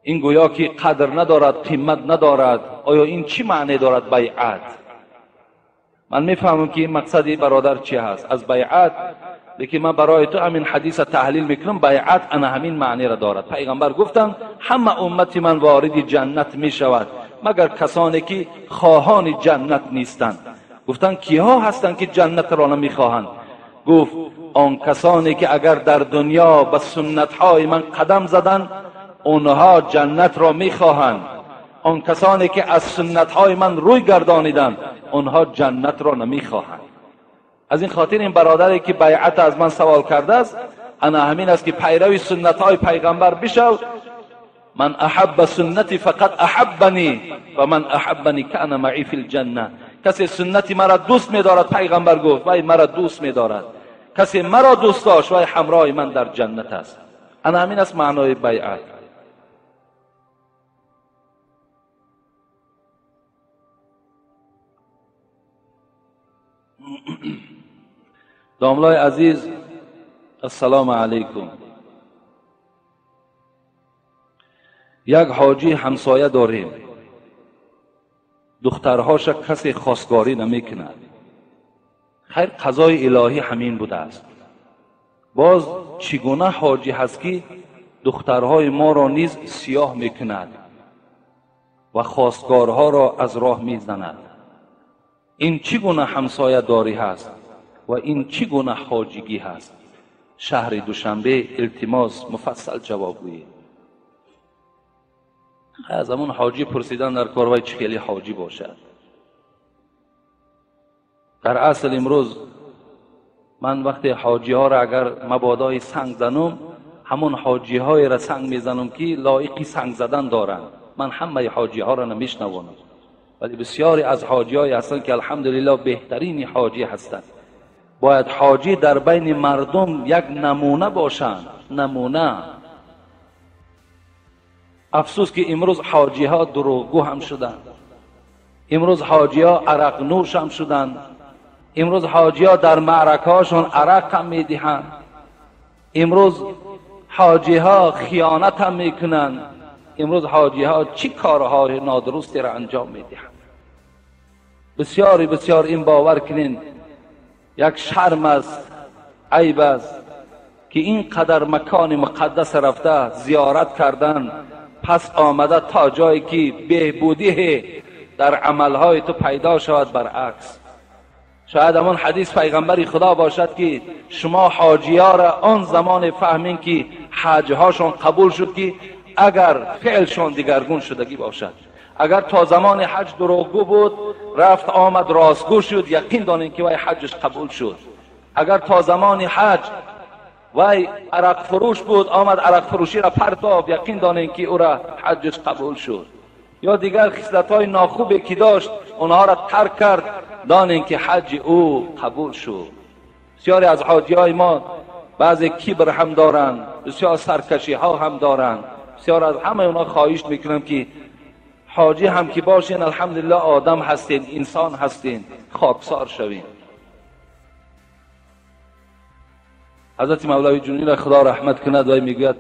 این گویا که قدر ندارد، قیمت ندارد. آیا این چی معنی دارد بیعت؟ من میفهمم که این مقصد این برادر چی هست از بیعت، لیکن من برای تو همین حدیث تحلیل میکنم. بیعت انا همین معنی را دارد. پیغمبر گفتند همه امت من وارد جنت میشود مگر کسانی که خواهان جنت نیستند. گفتند کیها هستند که جنت را نمیخواهند؟ گفت آن کسانی که اگر در دنیا به سنت های من قدم زدند اونها جنت را میخواهند، آن کسانی که از سنت های من روی گردانیدند اونها جنت را نمیخواهند. از این خاطر این برادری که بیعت از من سوال کرده است، انا همین است که پیروی سنت های پیغمبر بشو. من احب سنتی فقط احبنی و من احبنی کان معی فی الجنه. کسی سنتی مرا دوست میدارد، پیغمبر گفت وای مرا دوست میدارد، کسی مرا دوست داشت وای همراه من در جنت است. انا همین است معنای بیعت. داملای عزیز، السلام علیکم. یک حاجی همسایه داریم، دخترهاش کسی خواستگاری نمیکند. خیر، قضای الهی همین بوده است. باز چگونه حاجی هست که دخترهای ما را نیز سیاه میکند و خواستگارها را از راه میزند؟ این چگونه همسایه داری هست و این چگونه حاجیگی هست؟ شهر دوشنبه، التماس مفصل جواب گویید. از همون حاجی پرسیدن در کار وای چه خیلی حاجی باشد. در اصل امروز من وقتی حاجی ها را اگر مبادای سنگ زنم، همون حاجی های را سنگ میزنم که لایقی سنگ زدن دارند. من همه حاجی ها را نمیشنوانم، ولی بسیاری از حاجی های هستند که الحمدلله بهترین حاجی هستند. باید حاجی در بین مردم یک نمونه باشند، نمونه. افسوس که امروز حاجی ها دروغگو هم شدند، امروز حاجی ها عرق نوش هم شدند، امروز حاجی ها در معرکه هاشون عرق هم میدهند، امروز حاجی ها خیانت هم میکنند، امروز حاجی ها چی کارهای نادرستی را انجام میدهند. بسیاری بسیار این باور کنین یک شرم است، عیب است که اینقدر مکان مقدس رفته زیارت کردن، پس آمده تا جایی که بهبودی در عملهای تو پیدا شود. برعکس، شاید همان حدیث پیغمبر خدا باشد که شما حاجی ها را آن زمان فهمین که حجهاشون قبول شد که اگر فعلشون دیگرگون شدگی باشد. اگر تا زمان حج دروغگو بود، رفت آمد راستگو شد، یقین دانین که وای حجش قبول شد. اگر تا زمان حج وای عرق فروش بود، آمد عرق فروشی را پرتاب، یقین دانین که او را حجش قبول شد. یا دیگر خصلت‌های ناخوبی که داشت اونها را ترک کرد، دانین که حج او قبول شد. بسیاری از حاجی‌های ما بعضی کبر هم دارند، بسیار سرکشی ها هم دارند. بسیار از همه اونا خواهش میکنم که حاجی هم که باشین، الحمدلله آدم هستین، انسان هستین، خاکسار شوین. حضرت مولوی جونی را خدا رحمت کند و میگوید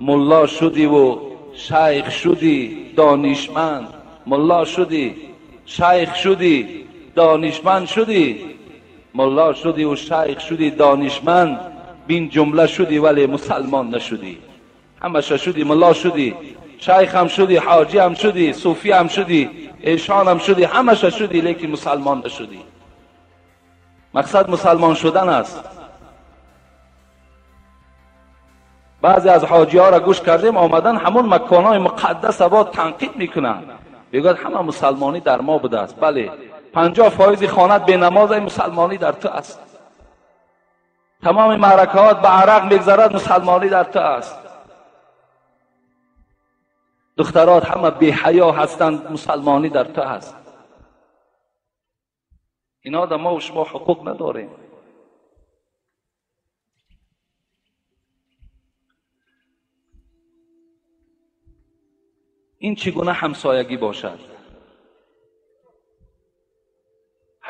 ملا شدی و شیخ شدی دانشمند، ملا شدی شیخ شدی دانشمند شدی، ملا شدی و شیخ شدی دانشمند، بین جمله شدی ولی مسلمان نشدی. همش شدی، ملا شدی، شیخ هم شدی، حاجی هم شدی، صوفی هم شدی، ایشان هم شدی، همش شدی، لیکن مسلمان نشدی. مقصد مسلمان شدن است. بعضی از حاجی ها را گوش کردیم آمدن همون مکانهای مقدس با تنقید میکنن، میگوید همه مسلمانی در ما بوده است. بله، 50% خانت به نماز مسلمانی در تو است. تمام معرکات به عرق میگذرد، مسلمانی در تو است. دخترات همه بی حیا هستند، مسلمانی در تو هست. اینا در ما و شما حقوق نداریم. این چگونه همسایگی باشد؟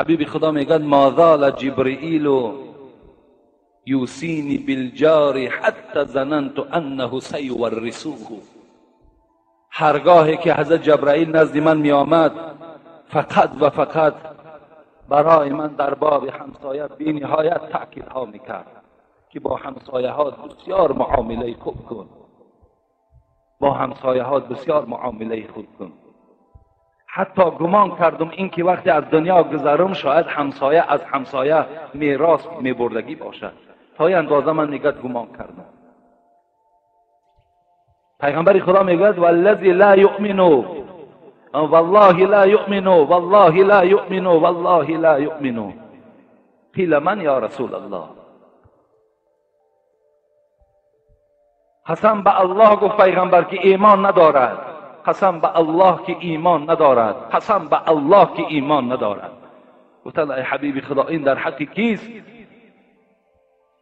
حبیب خدا میگه ما زال جبرئیل یوصینی بالجار حتی ظننت انه سیورثه. هرگاهی که حضرت جبرئیل نزد من می آمد فقط و فقط برای من در باب همسایه بی نهایت تأکیدها میکرد که با همسایه ها بسیار معامله خوب کن، با همسایه ها بسیار معامله خوب کن. حتی گمان کردم این که وقتی از دنیا گذرم شاید همسایه از همسایه میراث میبردگی باشد. تا این اندازه من نگاه گمان کردم. پیغمبر خدا میگوید والذی لا یؤمن والله لا یؤمن والله لا یؤمن والله لا یؤمن. قیل من یا رسول الله؟ قسم به الله گفت پیغمبر که ایمان ندارد، قسم به الله که ایمان ندارد، قسم به الله که ایمان ندارد. گفتند ای حبیب خدا این در حق کیست؟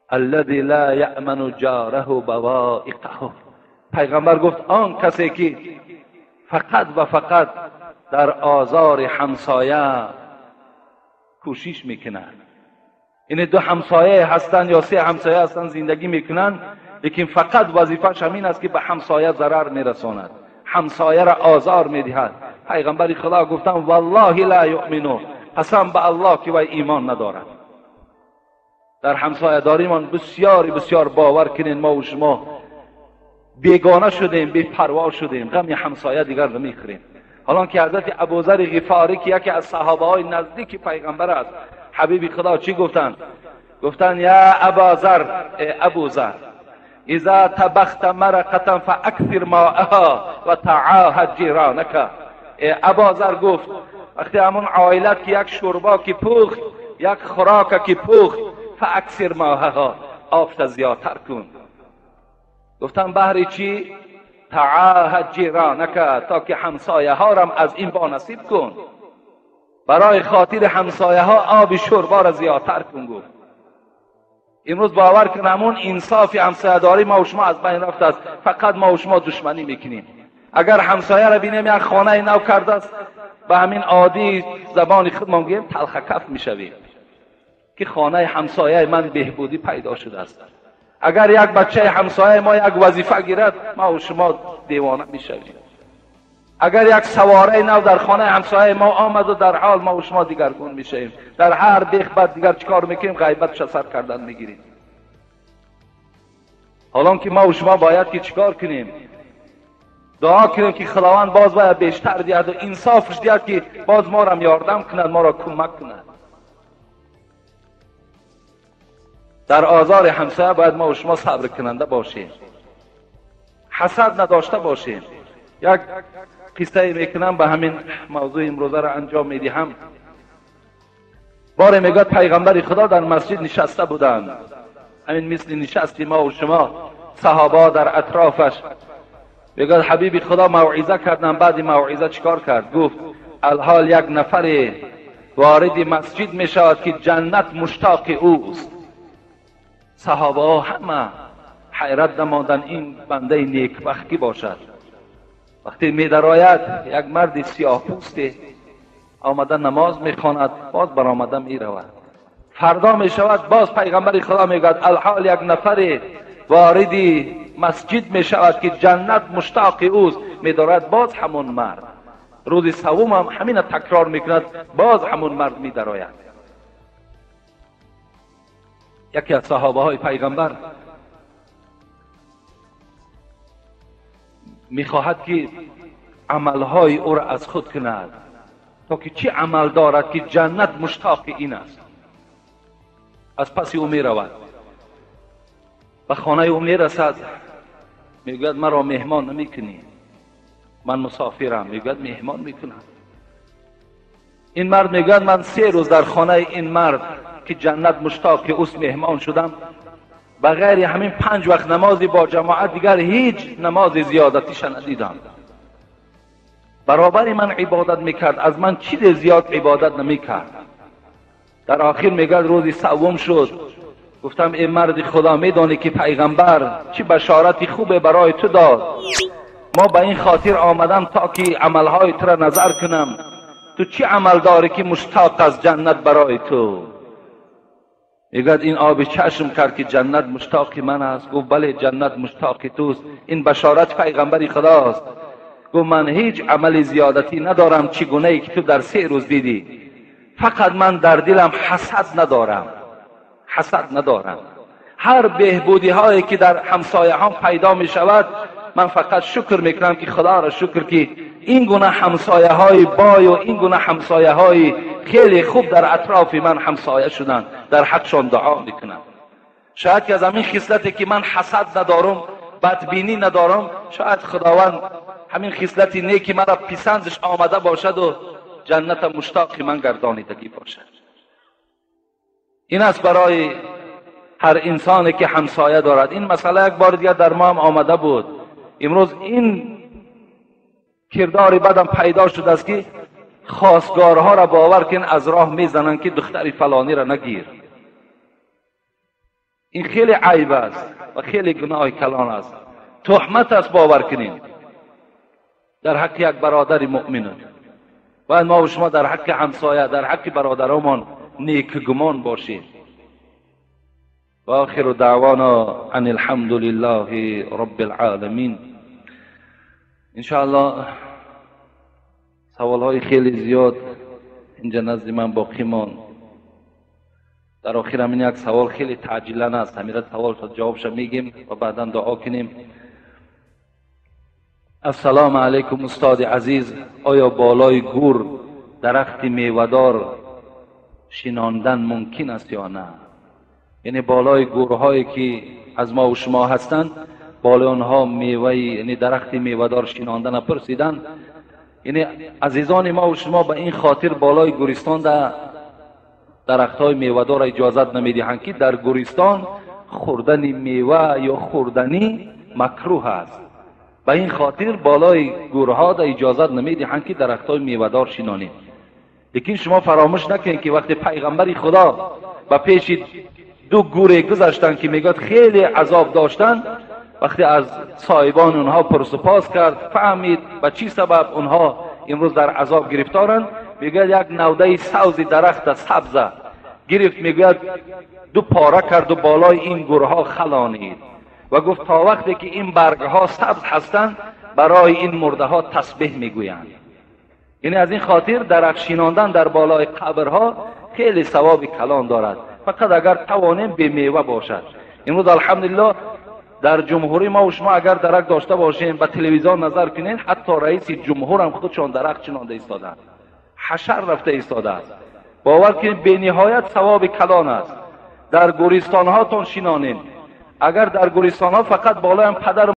الذی لا یأمن جاره بوائقه. پیغمبر گفت آن کسی که فقط و فقط در آزار همسایه کوشش میکنند. این دو همسایه هستند یا سه همسایه هستند زندگی میکنند، لیکن فقط وظیفه‌اش همین است که به همسایه ضرر میرساند، همسایه را آزار میدهد. پیغمبر خدا گفتند والله لا یؤمن، قسم به الله که وی ایمان ندارد. در همسایه داریمان بسیار بسیار باور کنین ما و شما بیگانه شدیم، بی پروا شدیم، غم همسایه دیگر نمیخوریم. حالا که حضرت ابوذر غفاری که یکی از صحابه های نزدیک پیغمبر است، حبیب خدا چی گفتند؟ گفتند یا اباذر، ابوذر اذا طبخت مرقة فاکثر ماءها و تعاهد جیرانک. اباذر گفت وقتی همون عائلت که یک شوربا که پخت، یک خوراک که پخت، فاکثر ماءها، آب زیادتر کن. گفتم بهر چی؟ تعاهد جیرانک، تا که همسایه ها را از این با نصیب کن. برای خاطر همسایه ها آب شوربا را زیادتر کن. گفت امروز باور کن همون انصاف همسایه داری ما و شما از بین رفته است. فقط ما و شما دشمنی میکنیم. اگر همسایه را بینیم یک خانه نو کرده است، به همین عادی زبان خودمان گوییم تلخ کف میشویم که خانه همسایه من بهبودی پیدا شده است. اگر یک بچه همسایه ما یک وظیفه گیرد، ما و شما دیوانه میشویم. اگر یک سواره نو در خانه همسایه ما آمد و در حال ما و شما دیگرگون میشویم. در هر بیخ بعد دیگر چیکار میکنیم؟ غیبتش سر کردن میگیریم. حالا که ما و شما باید که چیکار کنیم؟ دعا کنیم که خداوند باز باید بیشتر دهد و انصافش دهد که باز ما را یاردم کند، ما را کمک کند. در آزار همسایه باید ما و شما صبر کننده باشیم، حسد نداشته باشیم. یک قصه میکنم به همین موضوع امروزه را انجام میدهم. باره میگه پیغمبر خدا در مسجد نشسته بودند، همین مثل نشستی ما و شما، صحابه در اطرافش. میگه حبیب خدا موعظه کردن. بعد موعظه چیکار کرد؟ گفت الحال یک نفر وارد مسجد میشود که جنت مشتاق اوست. صحابه ها همه حیرت نماندن این بنده نیکبخت کی باشد. وقتی میدرآید یک مرد سیاه پوست آمده نماز میخواند، باز برآمده میرود. فردا میشود باز پیغمبر خدا میگوید الحال یک نفر وارد مسجد میشود که جنت مشتاق اوست. میدارد باز همون مرد. روز سوم هم همین تکرار میکند، باز همون مرد میدرآید. یکی از صحابه های پیغمبر میخواهد که عملهای او را از خود کند تا که چی عمل دارد که جنت مشتاق این است. از پس او میرود، به خانه او میرسد، میگوید مرا مهمان نمیکنی، من مسافرم. میگوید مهمان میکنم. این مرد میگوید من 3 روز در خانه این مرد که جنت مشتاق اوست مهمان شدم، بغیر همین 5 وقت نمازی با جماعت دیگر هیچ نماز زیادتیش ندیدم. برابر من عبادت میکرد، از من چیز زیاد عبادت نمیکرد. در آخر میگه روزی سوم شد، گفتم ای مرد خدا، میدانی که پیغمبر چه بشارتی خوبه برای تو داد. ما به این خاطر آمدم تا که عملهای تو را نظر کنم، تو چی عمل داری که مشتاق از جنت برای تو؟ میگوید این آب چشم کرد که جنت مشتاق من است. گفت بله جنت مشتاق توست، این بشارت پیغمبر خداست. گفت من هیچ عمل زیادتی ندارم چگونه ای که تو در 3 روز دیدی، فقط من در دلم حسد ندارم، حسد ندارم. هر بهبودی هایی که در همسایه ها پیدا می شود من فقط شکر میکنم که خدا را شکر که این گونه همسایه های بای و این گونه همسایه های خیلی خوب در اطراف من همسایه شدن، در حقشان دعا میکنم. شاید که از همین خصلتی که من حسد ندارم، بدبینی ندارم، شاید خداوند همین خصلتی نیکی مرا پسندش آمده باشد و جنت مشتاق من گردانیدگی باشد. این است برای هر انسانی که همسایه دارد. این مسئله یک بار دیگر در ما هم آمده بود. امروز این کردار بدم پیدا شده است که خواستگارها را باور کن از راه میزنند که دختر فلانی را نگیر. این خیلی عیب است و خیلی گناه کلان است، تهمت است. باور کنین در حق یک برادر مؤمن. باید ما و شما در حق همسایه، در حق برادرمان نیک گمان باشیم. و آخر دعوانا ان الحمد لله رب العالمین. انشاءالله سوالهای خیلی زیاد اینجا نزد من باقی ماند. در آخر همین یک سوال خیلی تعجیلا است، همین سوال تا جوابش میگیم و بعدا دعا کنیم. السلام علیکم استاد عزیز، آیا بالای گور درخت میوه‌دار شناندن ممکن است یا نه؟ یعنی بالای گورهایی که از ما و شما هستند، بالای آنها میوه، یعنی درخت میوه‌دار شناندن پرسیدن. یعنی عزیزان ما و شما به این خاطر بالای گورستان در درختهای میوه‌دار اجازت نمیدهند که در گورستان خوردن میوه یا خوردنی مکروه است. به این خاطر بالای گورها در اجازت نمیدهند که درختهای میوه‌دار شینانید. لیکن شما فراموش نکنید که وقتی پیغمبر خدا به پیش دو گوره گذشتند که میگوید خیلی عذاب داشتند، وقتی از صاحبان اونها پرس و پاس کرد، فهمید به چی سبب اونها امروز در عذاب گرفتارند. میگوید یک نوده سبز درخت سبزه گرفت، میگوید دو پاره کرد و بالای این گورها خلانید و گفت تا وقتی که این برگها سبز هستند برای این مرده ها تسبیح میگویند. یعنی از این خاطر درخت شیناندن در بالای قبرها خیلی ثواب کلان دارد، فقط اگر توانیم به میوه باشد. امروز الحمدلله در جمهوری ما و شما اگر درخت داشته باشیم، به تلویزیون نظر کنین، حتی رئیس جمهور هم خودشان درخت چنانده ایستادند، حشر رفته ایستاده است. باور کنید به نهایت ثواب کلان است. در گورستان هاتون شینانین، اگر در گورستان ها فقط بالای هم پدر